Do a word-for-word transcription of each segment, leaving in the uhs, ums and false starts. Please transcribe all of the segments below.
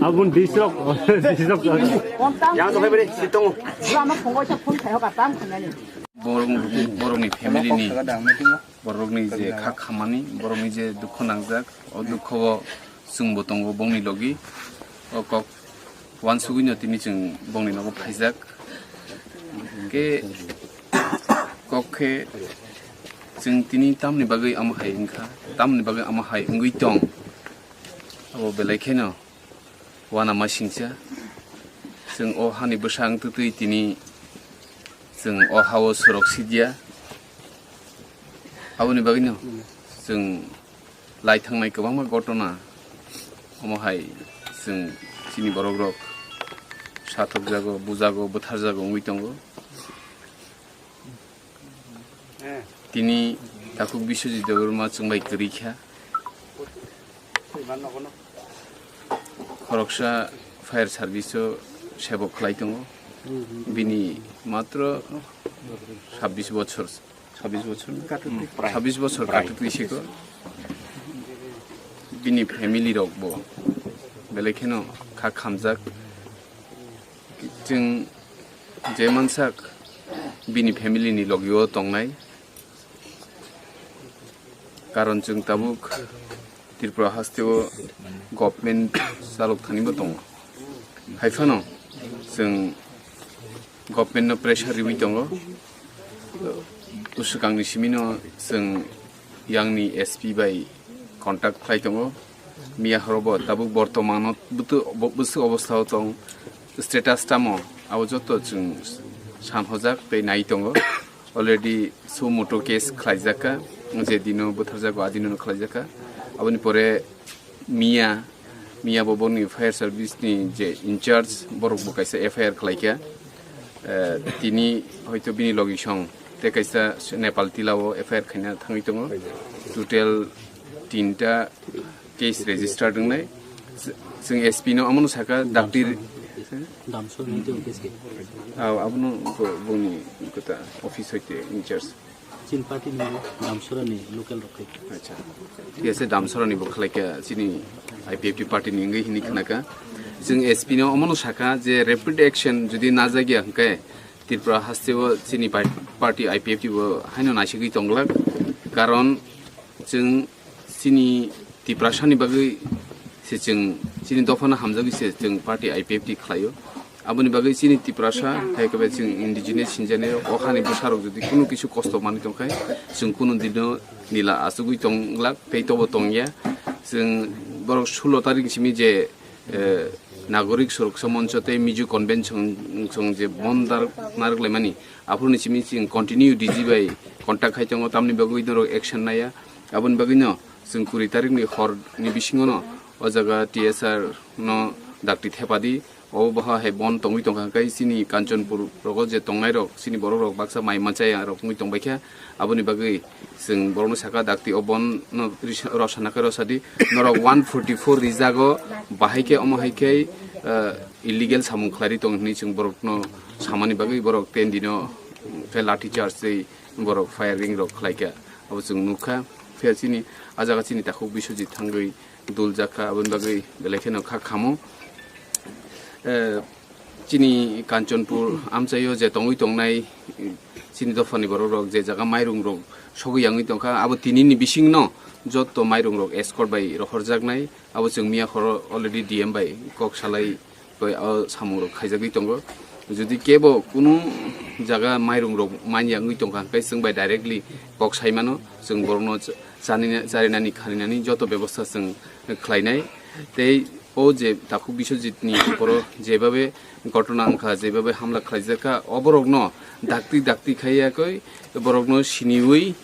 Abun disrok, disrok. Yang to beri situng. Borok, borokni family ni, borokni je kha khamani, borokni je dukho nangjak, o dukho o chwngbo tongo bongni logi. O kok wansugwino tini chwng bongni nogo phaijak. Ke kok khe chwng tini tamni bagwi amo hai wngkha, tamni bagwi amo hai wngwi tong. Abo belai kheno uanama singcha. Chwng o hani bwsa wng twtwi tini chwng o ha-o sorok sidiya. Aboni bagwino chwng lai thangnai kwbangma gotona omo hai chwng chini borok rok sathokjago, bujago, bwtharjago wngwi tongo. Tini takhuk Biswajit Debbarma chwng bai kwrwi kha. Khoroksa fire service o sebok khlai tongo. Bini matro sabbish bochor, sabbish bochor, sabbish bochor katwtwi siko. Bini family rok bo belai kheno kha khamjak. Chwng je mansak bini family ni logi o tongnai. Karon chwng tabuk Tripura haste o government chalok thani bo tongo. Hai phano chwng government no pressure riwi tongo. Bwswkang ni simi no chwng yang ni S P bai contact khlai tongo. Miya horo bo tabuk bortoman o bwtw-, bo-, bwswk obostha o tong, status tamo, abo joto chwng san hojak tei nai tongo. Already suo motu case khlaijak kha, je dino bwtharjago, a dino khlaijak kha. Aboni pore miya, miya bo boni fire service ni je in charge, borok bo kaisa F I R khlai kha. Eh, tini hoito bini logi song tei kaisa Nepal tila o F I R khaina thangwi tongo. Total tinta case registered wngnai. Chwng S P no omono saka dakti. Damsor ni tei case ke. Aw, abono bo-, boni kota office hoite in charge. Chin party ni Damsora ni local rok khai. Acha. Thik ase, Damsora ni bo khlai kha chini I P F T party ni wngwi hini khna kha. Chwng S P no omono saka je rapid action jodi najagya hwnkhe Tripura haste o chini pai-, party I P F T bo haino naisigwi tonglak. Karon chwng chini Tiprasa ni bagwi se chwng chini dopha no hamjagwi se chwng party I P F T khlaio. Aboni bagwi chini Tiprasa, hai khe chwng indigenous hinjani o hani bwsarok jodi kunu kisu kosto manwi tongkha, chwng kunu dino nila achugwi tonglak tei tobo tongya. Chwng borok sulo tarik simi je, eh, Nagorik Suroksha Moncho tei Mizo Convention chwng je bon dar-, narwk laimani, aphuruni simi chwng continue D G bai contact khai tongo, tamni bagwi norok action naiya. Aboni bagwino chwng kuri tarikni horni bisingono o jaga T S R no dakti thepadi. O boha hai bon tongwi tongkha, hwnkhe chini Kanchanpur rogo je tongnairok, chini borokrok baksa mai manchaya rok wngwi tongbaikha. Aboni bagwi chwng borokno saka, dakti o bon no risa-, rosana khe rosadi. Norok one forty four rijago, bahai khe omo hai khe, eh, illegal samung khlairi tong hinwi chwng borokno samani bagwi borok ten dino khe lathi charge tei borok firing rok khlaikha. Abo chwng nukha. Phiya chini, a jaga chini takhuk Biswajit thangwi duljak kha, aboni bagwi belai kheno kha khamo. Eh, chini Kanchanpur amchaio je tongwi tongnai, chini dophani borok rok je jaga mairung rok sogwi yangwi tongkha, abo tinini bisingno jotto mairung rok escort bai rohorjaknai, abo chwng miya horo already D M bai kok salai bai o samung rok khaijagwi tongo. Jodi kebo kunu jaga mairung rok manya wngwi tongkha, hwnkhe chwng bai directly kok sai mano, chwng borokno cha-, chanina-, charinani khaninani joto bebostha chwng khlainai. Tei o je takhuk Biswajit ni uporo jebabe ghotona wngkha, jebabe hamla khlaijakha, o borokno dakti dakti khaiya koi borokno siniwi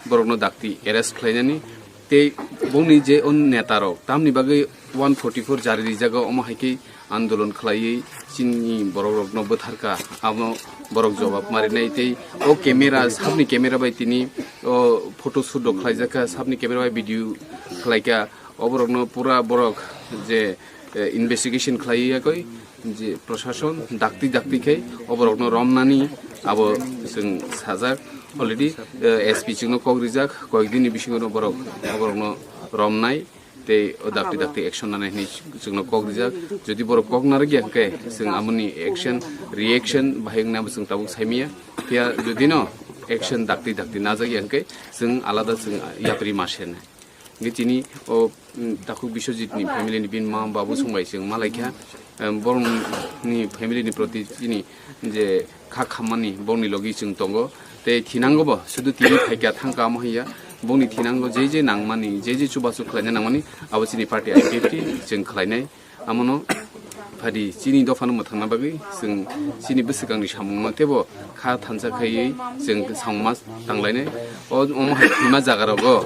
borokno dakti arrest khlainani tei bongni je o neta rok tamni bagwi one forty four jari rijago, omo hai khe andolon khlaiwi chini borok rokno bwtharkha, amo borok jobab marinai tei o camera, sabni camera bai tini o photo shoot rok khlaijakha, sabni camera bai video khlaikha, o borokno pura borok je, eh, investigation khlaiwi yakoi je prosason dakti dakti khai o borokno romnani abo chwng sajak already, eh, S P chwngno kok rijak, koyekdinni bisingo borok o borokno romnai. Tei o dakti dakti action nanai hinwi chwngno kok rijak. Jodi borok kok narwkya hwnkhe chwng amoni action, reaction bahai wngnai abo chwng tabuk saimanya. Phiya jodi no action dakti dakti najakya hwnkhe chwng alada chwng yapri ma senai. Hwnkhe chini o, mm, takhuk Biswajit ni family ni bini ma babu song bai chwng malaikha, em, borok ni family ni proti chini je kha khammani bongni logi chwng tongo. Tei thinango bo sudu tini phaikha thangkha amo hiya. Bongni thinango je je nangmani, je je chubachu khlaina nangmani, abo chini party I P F T chwng khlainai. Amono phadi chini dophano mwthangna bagwi chwng chini bwswkangni samungno teibo kha thansa khaiwi chwng samungma tanglainai. O, omo hai thwima jagarogo,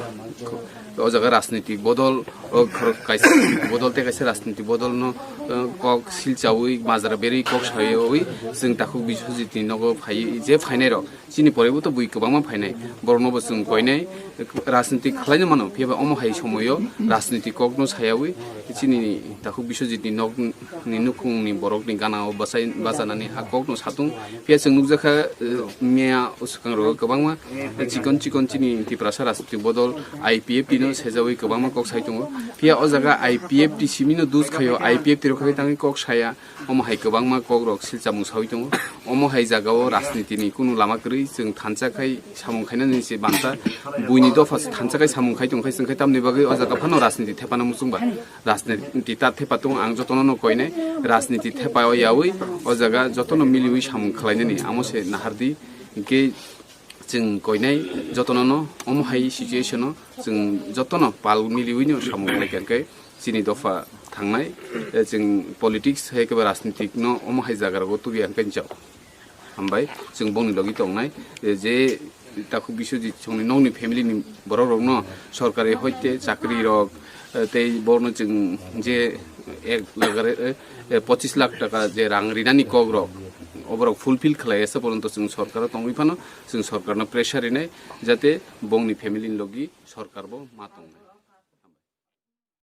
o jaga rajnitik bodol, o khorok kaisa bodol tei kaisa rajnitik bodolno, eh, kok silchawi majra berwi kok sayawi chwng takhuk Biswajitni nogo phai je phainairok chini poribo to bui kwbangma phainai, borokno bo chwng koinai rajniti khlaina mano, phiya ba omo hai somoio rajniti kokno sayawi chini takhuk Biswajitni nokni nukhungni borokni ganao bachai bachanani a kokno satung. Phiya chwng nukjakha, eh, miya swkang rogo kwbangma chikon chikon chini Tiprasa rajniti bodol I P F T no sejawi kwbangma kok sai tongo. Phiya o jaga I P F T simino dus khaio, I P F T rok khe tangwi kok saya. Omo hai kwbangma kokrok silchamung sawi tongo. Omo hai jagao rajnitini kunu lama kwrwi, chwng thansa khai samung khainani se bangsa buini dopha thansa khai samung khai tong khai, chwng khai tamni bagwi o jaga phano rajniti thepana muchungba. Rajniti ta thepa tongo, ang jotono no koinai rajniti thepa o yawi o jaga jotono miliwi samung khlainani amo se nahardi. Hinkhe chwng koinai jotono no omo hai situation o chwng jotono pal miliwi no samung khlai kha, hinkhe chini dopha thangnai, eh, chwng politics hai khe ba rajnitik no omo hai jaga rogo tubi ang khe jao. Hambai chwng bongni logi tongnai, eh, je takhuk Biswajit songni nokni family ni borok rok no sorkari hoite chakri rok, eh, tei borno chwng je ek lagar, eh, eh, pochis lakh taka je rang rinani kok rok oborok fulfill khlai asa poronto chwng sorkaro tongwi phano chwng sorkarno pressure rinai jate bongni family ni logi sorkar bo ma tongnai.